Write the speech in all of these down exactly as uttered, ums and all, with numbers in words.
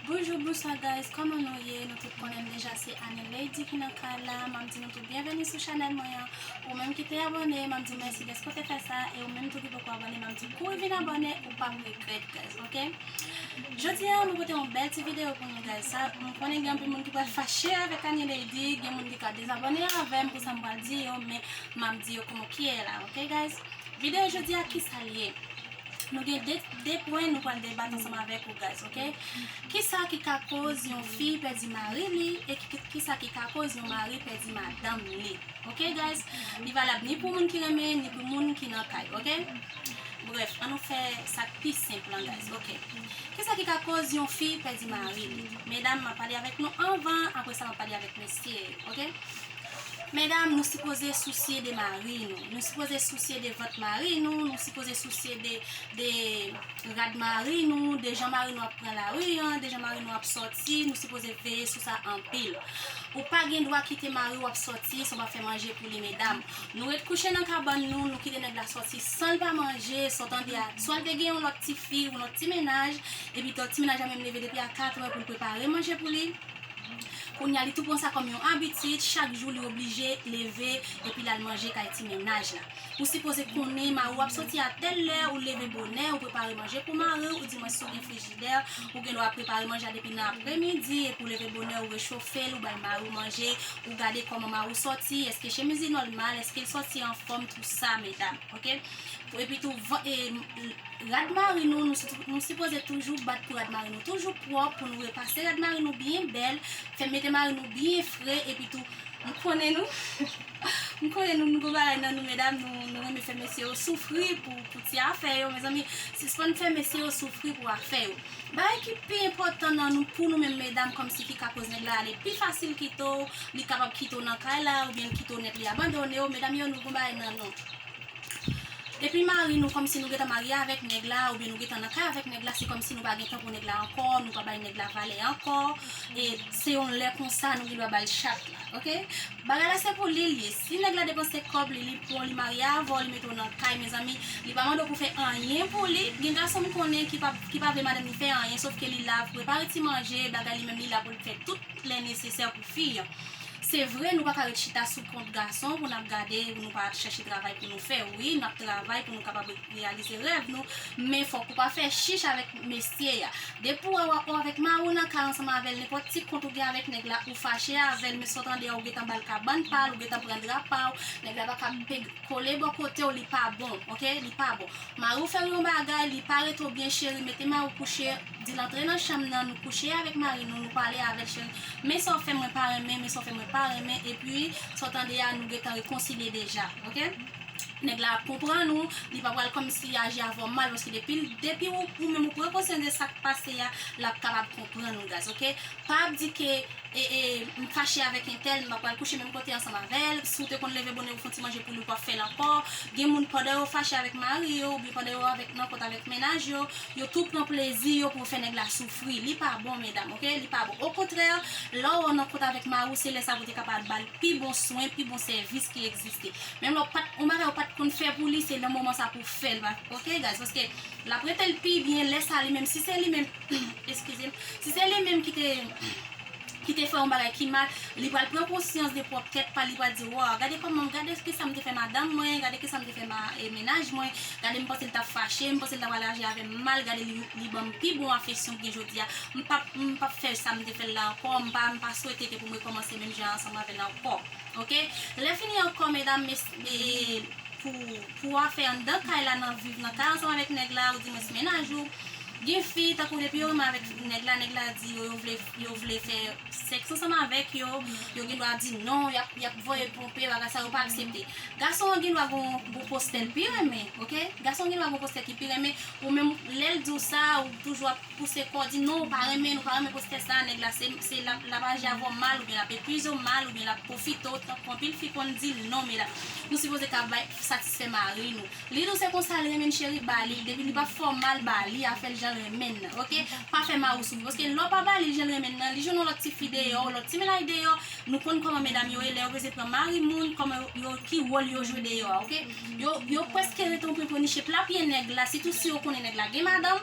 Bonjou, bonswa guys, kòman nou ye? Nou tout konnen deja se Annie Lady ki nan kay la. M ap di nou tout byenveni sou chanèl mwen an. Ou menm ki te abòne, m ap di w mèsi dèske w te fè sa, e ou menm tou ki poko abòne, m ap di w kouri vin abòne, ou p ap regrèt guys, ok? Jodi a, nou pote yon bèl ti videyo pou nou guys. Sa, m konnen gen anpil moun ki pral fache avèk Annie Lady, gen moun ki ka dezabòne avè m pou sa m pral di yo, men m ap di yo koman ki ye la, ok guys? Videyo jodi a, kisa l ye? Nou gen de, de pwen nou pral debat ansanm avèk ou guys, ok? Kisa ki ka koz yon fi pèdi mari li e ki, kisa ki ka koz yon mari pèdi madanm li? Ok guys? Li valab ni pou moun ki renmen, ni pou moun ki nan kay, ok? Brèf, ann nou fè sa k pi senp lan guys, ok? Kisa ki ka koz yon fi pèdi mari li? Medam, m ap pale avèk nou anvan, apre sa m ap pale avèk mesye, ok? Medam, nou sipoze sousye de mari nou. Nou sipoze sousye de vant mari nou. Nou sipoze sousye de, de rad mari nou, de jan mari nou ap pran lari an, de jan mari nou ap sòti. Nou sipoze veye sou sa anpil. Ou pa gen dwa kite mari w ap sòti san w pa fè manje pou li, medam. Nou ret kouche nan kabann nou, nou kite nèg la sòti san l pa manje, sa w tande a. Swa l te gen yon lòt ti fi, yon lòt ti mennaj, epi lòt ti mennaj la menm leve depi a katrè pou l prepare manje pou li. Kounye a, li tou pran sa kòm yon abitid, chak jou li oblije leve epi l al manje kay ti mennaj la. Ou sipoze konnen mari w ap sòti a tèl lè, ou leve bonè, ou prepare manje pou mari w, ou di mwen si w gen frijidè, ou gen dwa prepare manje a depi nan apremidi, epi w leve bonè, ou rechofe l, ou bay mari w manje, ou gade kòman mari w sòti, èske chemiz li nòmal, èske l sòti anfòm, tou sa, medam, ok? Epi tou, van- e, rad mari nou, nou, si- nou sipoze toujou bat pou rad mari nou toujou pwòp, pou nou repase rad mari nou byen bèl, fè mete mari nou byen fre, epi tou, m konnen nou, m konnen nou, nou gon bagay nan nou, medam, nou, nou renmen fè mesye yo soufri pou, pou ti afè yo, mezanmi, sispann fè mesye yo soufri pou afè yo. Bagay ki pi enpòtan nan nou, pou nou menm medam, kòmsi ki ka koz nèg la ale pi fasil kite w, li kapab kite w nan kay la, oubyen l kite w nèt, li abandone w, medam yo, nou gon bagay nan nou. Depi mari nou, kòmsi nou gentan marye avèk nèg la, oubyen nou gentan nan kay avèk nèg la, se kòmsi nou pa gen tan pou nèg la ankò, nou pa bay nèg la valè ankò, e se yon lè konsa nou gen dwa ba l chat la, ok? Bagay la se pou li l ye. Si nèg la depanse kòb li, li pran w, li marye avè w, li mete w nan kay, mezanmi, li pa mande w pou fè anyen pou li. Gen gason m konnen ki pa, ki pa vle madanm li fè anyen, sòf ke li la pou prepare ti manje, bagay li menm li la pou l fè tout lè nesesè pou fi an. Se vre, nou pa ka ret chita sou kont gason pou n ap gade, pou nou pa chèche travay pou nou fè. Wi, n ap travay pou nou kapab reyalize rèv nou, men fòk ou pa fè chich avèk mesye a. Depi w wè w avèk mari w nan kay ansanm avè l, nenpòt ti kont ou gen avèk nèg la, ou fache avè l, men sa w tande a, ou gentan ba l kabann pa l, ou gentan pran dra pa w, nèg la pa ka pe- kole bò kote w, li pa bon, ok? Li pa bon. Mari w fè w yon bagay, li pa rete w byen, cheri, mete mari w kouche, di l antre nan chanm nan, nou kouche avèk mari nou, nou pale avè l, cheri. Men sa w fè mwen pa renmen, men sa w fè mwen pa renmen, epi sa w tande a, nou gentan rekonsilye deja, ok? Nèg la ap konprann ou, li pa pral kòmsi aji avè w mal, paske depi, depi ou, ou menm ou pran konsyans de sa k pase a, l ap kapab konprann ou, guys, ok? Pa ap di ke e, e, m fache avèk entèl, m pa pral kouche menm kote ansanm avè l. Si w te konn leve bonè pou w fè yon ti manje pou li, ou p ap fè l ankò. Gen moun, pandan yo fache avèk mari yo, oubyen pandan yo avèk, nan kont avèk mennaj yo, yo tou pran plezi yo pou yo fè nèg la soufri. Li pa bon, medam, ok? Li pa bon. Okontrè, lè w nan kont avèk mari w, se lè sa pou w te kapab ba l pi bon swen, pi bon sèvis ki egziste. Menm lè w pa t, yon bagay ou pa t konn fè pou li, se nan moman sa pou w fè l, ok, guys? Paske l ap rete l pi byen lè sa li menm. Si se li menm, eskize m, si se li menm ki te ki te fè yon bagay ki mal, li pral pran konsyans de pwòp tèt pa l, li pral di, waw, gade kòman, gade kisa m te fè madanm mwen, gade kisa m te fè ma, e, mennaj mwen, gade m panse l t ap fache, m panse l t ap pral aji avè m mal, gade li, li ban m pi bon afeksyon ki gen jodi a, m p ap, m p ap fè sa m te fè l la ankò, m pa, m pa swete ke pou m rekòmanse menm jan ansanm avè l ankò, ok? Lè fini ankò, medam, mes, e, pou, pou afè anndan kay la, nan viv nan kay ansanm avèk nèg la, ou di mwens mennaj ou. Gen fi, tankou depi yo renmen avèk nèg la, nèg la di yo, yo vle, yo vle fè sèks ansanm avèk yo, yo gen dwa di non, y ap, y ap voye ponpe, bagay sa yo pa aksepte. Gason an gen dwa gon, gon postè l pi renmen, ok? Gason an gen dwa gon postè ki pi renmen, ou menm lè l di w sa, ou toujou ap pouse kò w di non, ou pa renmen l, ou pa renmen postè sa, nèg la se, se l ap, l ap aji avè w mal, oubyen l ap epuize w mal, oubyen l ap pwofite w, tankou anpil fi konn di l non, medam. Nou sipoze ka bay, satisfè mari nou. Li di w se konsa l renmen n, cheri, ba li l. Depi li p ap fè w mal, ba li, a fè l jan l renmen n nan, ok? Pa fè mari w soufri. Paske lè w pa ba li l jan l renmen n nan, li jwenn yon lòt ti fi deyò, yon lòt ti mennaj deyò, nou konn kòman medam yo ye, lè yo bezwen pran mari moun, kòman yo, yo, ki wòl yo jwe deyò a, ok? Yo, yo prèske rete yon pwen pou niche pla pye nèg la, sitou si yo konnen nèg la gen madanm.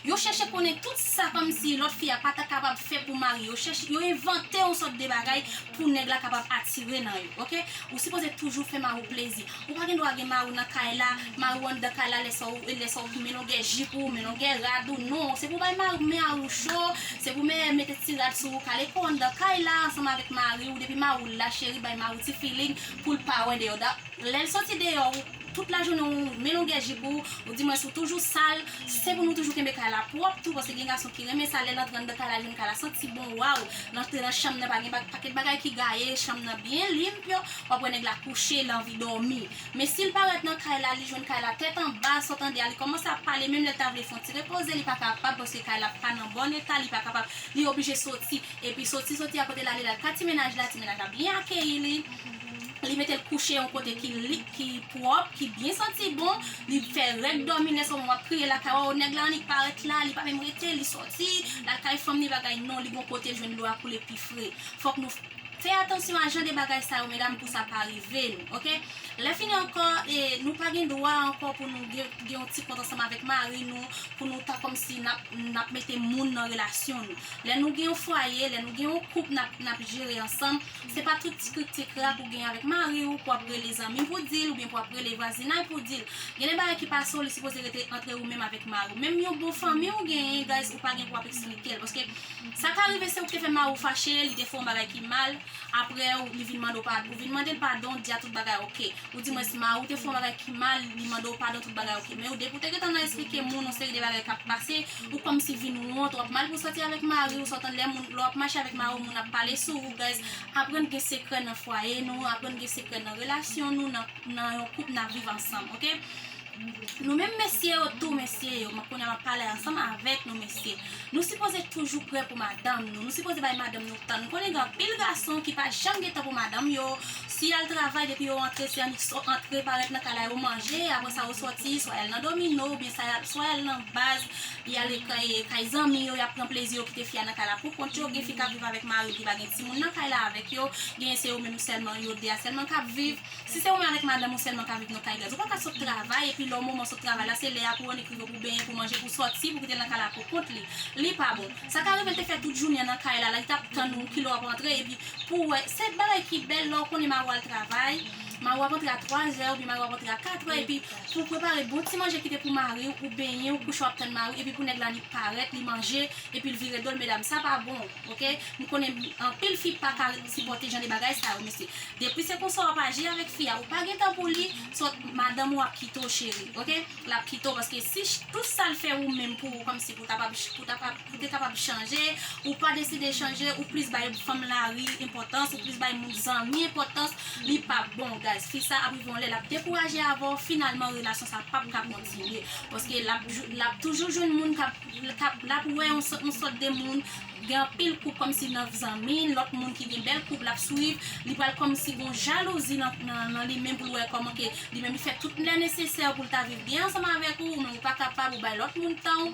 Yo chèche konnen tout sa kòmsi lòt fi a pa ta kapab fè pou mari yo. Chèche, yo envante yon sòt de bagay pou nèg la kapab atire nan yo, oke? Ou sipoze toujou fè mari w plezi. Ou pa gen dwa gen mari w nan kay la, mari w anndan kay la, lè sa w, lè sa w men longè jip ou, men longè rad ou, non. Se pou bay mari, mari w cho, se pou men mete ti rad sou ou, kale kò w anndan kay la ansanm avèk mari w, depi mari w la, cheri, bay mari w ti feeling pou l pa wè deyò. Da, lè l soti deyò, ou, tout lajounen ou men longè jip ou, ou di mwen si w toujou sal, se pou nou toujou kenbe kay la pwòp tou, paske gen gason ki renmen sa, lè l antre anndan kay la, jwenn kay la santi bon, waw, l antre nan chanm nan, pa gen ba-, pakèt bagay ki gaye, chanm nan byen limpyo, w ap wè nèg la kouche, l anvi dòmi. Men si l parèt nan kay la, li jwenn kay la tèt anba, sa w tande a, li kòmanse ap pale, menm lè l ta vle fè yon ti repoze, li pa kapab, paske kay la pa nan bòn eta, li pa kapab, li oblije soti, epi soti, soti a kote l ale la, l ka ti mennaj la, ti mennaj la byen akeyi li. Li mete l kouche yon kote ki li, ki pwòp, ki byen santi bon. Li fè règ dòmi, lè sòm w ap kriye lakay, o, nèg la annik parèt la, li pa menm rete, li sòti, l al kay fanm ni bagay, non, li gon kote l jwenn dlo a koule pi fre. Fòk nou fè atansyon a jan de bagay sa yo, medam, pou sa pa rive nou, oke? Lè fini ankò, e, nou pa gen dwa ankò pou nou gen, gen yon ti kont ansanm avèk mari nou, pou nou ta kòmsi n ap, n ap mete moun nan relasyon nou. Lè nou gen yon fwaye, lè nou gen yon koup n ap, n ap jere ansanm, se pa tout ti krik ti krak ou gen avèk mari w pou w ap rele zanmi pou di l, oubyen pou w ap rele vwazinay pou di l. Gen de bagay ki pase w, li sipoze rete antre ou menm avèk mari w. Menm yon bon fanmi w genyen, guys, ou pa gen pou w ap eksplike l. Paske sa ka rive se ou ki te fè mari w fache, li te fè yon bagay ki mal, apre ou, li vin mande w padon, ou vin mande l padon, di a tout bagay oke. Ou di mwen si mari w te fè yon bagay ki mal, li mande w padon, tout bagay oke. Men ou depi w te gentan nan esplike moun yon seri de bagay k ap pase, ou kòmsi vin wont, w ap mal pou sòti avèk mari w, sa w tande lè moun, lè w ap mache avèk mari w, moun ap pale sou ou, guys. Aprann gen sekrè nan fwaye nou, aprann gen sekrè nan relasyon nou, nan, nan yon koup n ap viv ansanm, oke? Nou menm mesye yo tou, mesye yo, m ap konnen m ap pale ansanm avèk nou mesye. Nou sipoze toujou prè pou madanm nou. Nou sipoze bay madanm nou tan. Nou konnen gen anpil gason ki pa janm gen tan pou madanm yo. Si y al travay, depi yo antre, se annik so-, antre parèt nan kay la, yo manje, apre sa yo sòti, swa y al nan domino, oubyen sa y al, swa y al nan baz, y al kay, kay zanmi yo, y ap pran plezi yo, kite fi a nan kay la pou kont yo. Gen fi k ap viv avèk mari l ki pa gen timoun nan kay la avèk yo, genyen se yo menm sèlman, yo de a sèlman k ap viv. Si se ou menm avèk madanm ou sèlman ka viv nan kay, guys, ou pa ka sot travay, epi lè w moman sot travay la, se lè a pou w annik rive pou benyen, pou manje, pou sòti, pou kite l nan kay la pou kont li. Li pa bon. Sa ka rive l te fè tout jounen an nan kay la, la, li t ap tann ou, kilè w ap rantre, epi pou w wè, se bagay ki bèl lè w konnen mari w al travay, mari w ap antre a twa zè, oubyen mari w ap antre a kat è, epi pou w prepare bon ti manje kite pou mari w, ou benyen, ou kouche w ap tann mari w, epi pou nèg la li parèt, li manje, epi l vire do l, medam, sa pa bon, oke? M konnen anpil fi pa ka sipòte jan de bagay sa yo, mesye. Depi se konsa w ap aji avèk fi a, ou pa gen tan pou li, sòt madanm ou ap kite w, cheri, oke? L ap kite w, paske si ch-, tout sa l fè ou menm pou ou, kòmsi pou w ta pa, pou ta pa, pou te kapab chanje, ou pa deside chanje, ou plis bay fanm lari enpòtans, ou plis bay moun zanmi enpòtans, li p ap bon, guys. Fi sa ap rive yon lè, l ap dekouraje avè w, finalman, relasyon sa p ap ka kontinye. Paske l ap jou-, l ap toujou jwenn moun k ap, k ap, l ap wè yon sòt, yon sòt de moun, gen anpil koup kòmsi nan zanmi, lòt moun ki gen bèl koup, l ap swiv, li pral kòmsi gon jalouzi nan, nan, nan li menm pou l wè kòman ke li menm li fè tout lè nesesè pou l ta viv byen ansanm avèk ou, men ou pa kapab, ou bay lòt moun tan ou,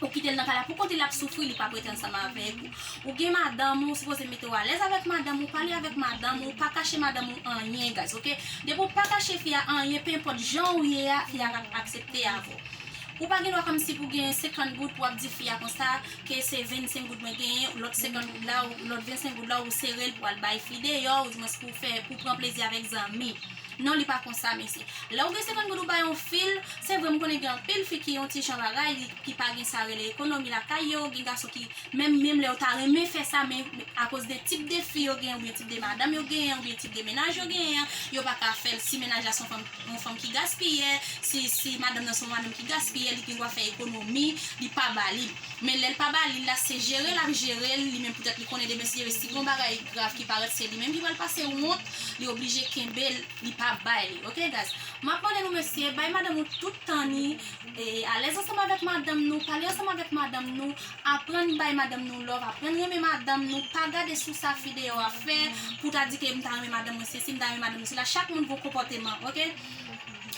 ou kite l nan kay la pou kont li, l ap soufri, li p ap rete ansanm avèk ou. Ou gen madanm ou, ou sipoze mete w alèz avèk madanm ou, pale avèk madanm ou, pa kache madanm ou anyen, guys, oke? Depi w pa kache fi a anyen, penenpòt jan ou ye a, fi a ap aksepte avè w. Ou pa gen dwa kòmsi pou gen senkant goud pou w ap di fi a konsa ke se vennsenk goud mwen genyen, lòt senkant goud la, ou, lòt vennsenk goud la, ou sere l pou w al bay fi deyò, ou di mwen se pou w fè, pou w pran plezi avèk zanmi. Non, li pa konsa, mesye. Lè w gen senkant goud ou bay yon fi l, se vre m konnen gen anpil fi ki yon ti jan bagay, li, ki pa gen sa rele ekonomi lakay yo, gen gason ki, menm, menm lè yo ta renmen fè sa, men akoz de tip de fi yo genyen, oubyen tip de madanm yo genyen, oubyen tip de mennaj yo genyen an, yo pa ka fè l. Si mennaj la se yon fanm, yon fanm ki gaspiyè, si, si madanm nan se yon madanm ki gaspiyè, li gen dwa fè ekonomi, li pa ba li. Men lè l pa ba li la, se jere l ap jere l, li menm poutèt li konnen demen si, si gon bagay grav ki parèt, se li menm ki pral pase wont, li oblije kenbe l, li pa bay li. Oke, guys? M ap mande nou, mesye, bay madanm ou tout tan ni, e, alèz ansanm avèk madanm nou, pale ansanm avèk madanm nou, aprann bay madanm nou love, aprann renmen madanm nou, pa gade sou sa fi deyò a fè, pou ta di ke m ta renmen madanm mwen sesi, m ta renmen madanm mwen sela. Chak moun gon konpòteman, oke?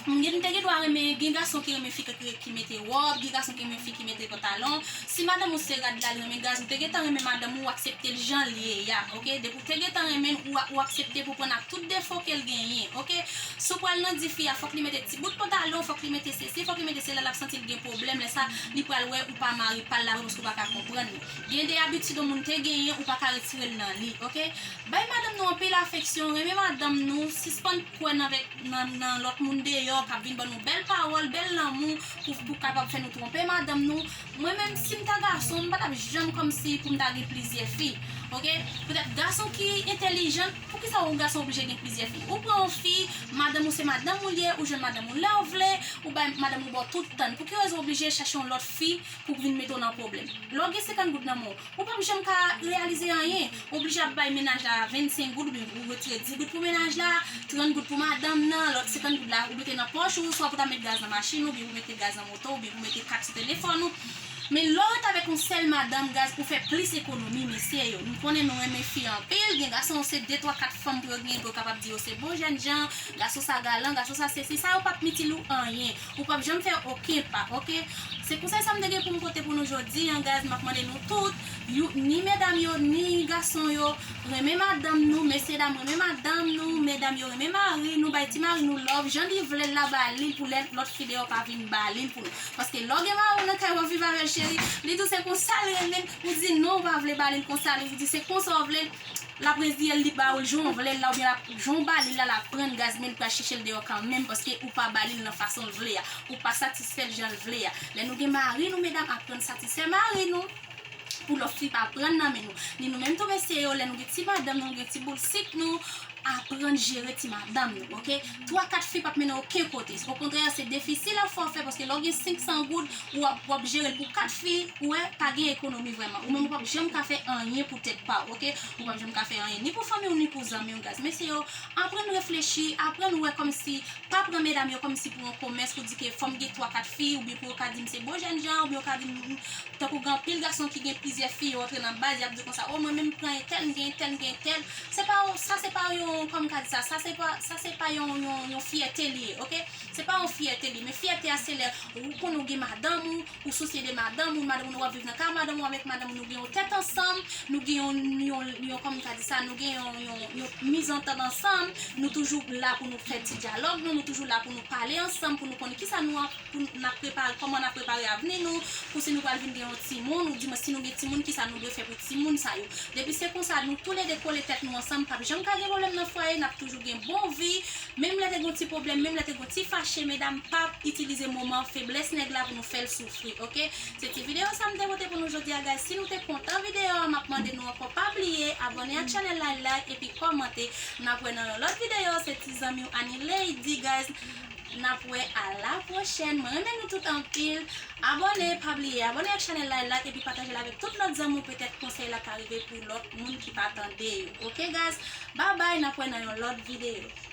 M gen, m te gen dwa renmen, gen gason ki renmen fi ki, ki mete wòb, gen gason ki renmen fi ki mete pantalon. Si madanm ou se rad la, li renmen gaz, ou te gentan renmen madanm ou, ou aksepte l jan l ye a, oke? Depi ou te gentan renmen l, ou, ou aksepte pou pran ak tout defo ke l genyen, oke? Si w pral nan di fi a, fòk li mete ti bout pantalon, fòk li mete sesi, fòk li mete sela, l ap santi l gen pwoblèm. Lè sa, li pral wè ou pa mari pa l la vre, paske ou pa ka konprann li. Gen de abitid yon moun te genyen, ou pa ka retire l nan li, oke? Bay madanm nou anpil afeksyon, renmen madanm nou, sispann kwè nan, nan, nan lòt moun deyò k ap vin ban nou bèl pawòl, bèl lanmou pou, pou kapab fè nou twonpe madanm nou. Mwen menm, si m ta gason, m pa t ap janm kòmsi pou m ta gen plizyè fi. Oke? Poutèt gason ki entèlijan, poukisa yon gason oblije gen plizyè fi? Ou pran yon fi, madanm ou se madanm ou l ye, ou jwenn madanm ou lè w vle, ou bay madanm ou ba w tout tan. Pou ki rezon w oblije chache yon lòt fi pou vin mete w nan pwoblèm? Lè w gen senkant goud nan men w, ou p ap janm ka reyalize anyen. Ou oblije ap bay mennaj la vennsenk goud, oubyen ou retire dis goud pou mennaj la, trant goud pou madanm nan, lòt senkant goud la ou mete nan pòch ou, swa pou ta met gaz nan machin ou, oubyen pou mete gaz nan moto, oubyen pou mete kat sou telefòn ou. Men lè w ret avèk yon sèl madanm, gaz, ou fè plis ekonomi, mesye yo. Nou konnen nou renmen fi anpil, gen gason yo se de, twa, kat fanm pou yo genyen, pou yo kapab di yo se bon jènjan, gason sa galan, gason sa sesi, sa yo p ap itil ou anyen. Ou p ap janm fè okenn pa, oke? Se konsèy sa m te gen pou m pote pou nou jodi a, gaz, m ap mande nou tout, you, ni medam yo, ni gason yo, renmen madanm nou, mesye dam, renmen madanm nou, medam yo, renmen mari nou, bay ti mari nou love, jan li vle l la, ba li l pou lè lòt fi deyò pa vin ba li l pou nou. Paske lè w gen mari w nan kay w ap viv avè l, cheri, li di w se konsa l renmen l, ou di non, ou pa vle ba li l konsa, li di se konsa w vle l, l ap reziye l, li ba ou l jan w vle l la, oubyen l ap, jan w ba li l la, l ap pran l, gaz, men l pral chèche l deyò kanmenm, paske ou pa ba li l nan fason l vle a, ou pa satisfè l jan l vle a. Lè nou gen mari nou, medam, aprann satisfè mari nou, pou lòt fi pa pran nan men nou. Ni nou menm tou, mesye yo, lè nou gen ti madanm nou, nou gen ti boul sik nou, aprann jere ti madanm nou, oke? Twa, kat fi p ap mennen w okenn kote. Okontrè, se defisil afè w fè, paske lè w gen senk san goud, w ap, w ap jere l pou kat fi, ou wè, pa gen ekonomi vrèman. Ou menm, ou p ap janm ka fè anyen pou tèt pa w, oke? Ou p ap janm ka fè anyen, ni pou fanmi w, ni pou zanmi w, gaz. Mesye yo, aprann reflechi, aprann wè kòmsi, pa pran medam yo kòmsi pou yon komès, pou di ke fò m gen twa, kat fi, oubyen pou yo ka di m se bon jènjan, oubyen yo ka di m, tankou gen anpil gason ki gen plizyè fi, yo antre nan baz, y ap di konsa, o, mwen menm m pran entèl, m gen entèl, m gen entèl. Se pa, sa se pa yon, kòman m ka di sa, sa se pa, sa se pa yon, yon, yon fyète li ye, oke? Se pa yon fyète li, men fyète a se lè ou konnen ou gen madanm ou, ou sousye de madanm ou, madanm ou, nou ap viv nan kay madanm ou, avèk madanm ou, nou gen yon tèt ansanm, nou gen yon, yon, yon, kòman m ka di sa, nou gen yon, yon, yon mizantant ansanm, nou toujou la pou nou fè ti dyalòg nou, nou toujou la pou nou pale ansanm, pou nou konnen kisa nou ap, pou n ap prepare, kòman n ap prepare avni nou, pou si nou pral vin gen yon timoun, oudimwen si nou gen timoun, kisa nou dwe fè pou timoun sa yo. Depi se konsa, nou toulede kole tèt nou ansanm, p ap janm ka gen pwoblèm nan fwaye, n ap toujou gen bon vi, menm lè te gen yon ti pwoblèm, menm lè te gen yon ti fache, medam, p ap itilize moman feblès nèg la pou nou fè l soufri, oke? Se ti videyo sa m te pote pou nou jodi a, guys. Si nou te kontan videyo a, m ap mande nou ankò, pa bliye abòne ak chanèl la, like, epi kòmante. N ap wè nan yon lòt videyo. Se ti zanmi w Annie Lady, guys. N ap wè a la pwochèn. Mwen renmen nou tout anpil. Abòne, pa bliye abòne ak chanèl la, like, epi pataje l avèk tout lòt zanmi w, petèt konsèy la ka rive pou lòt moun ki pa tande yo. Oke, guys? Babay, n ap wè nan yon lòt videyo.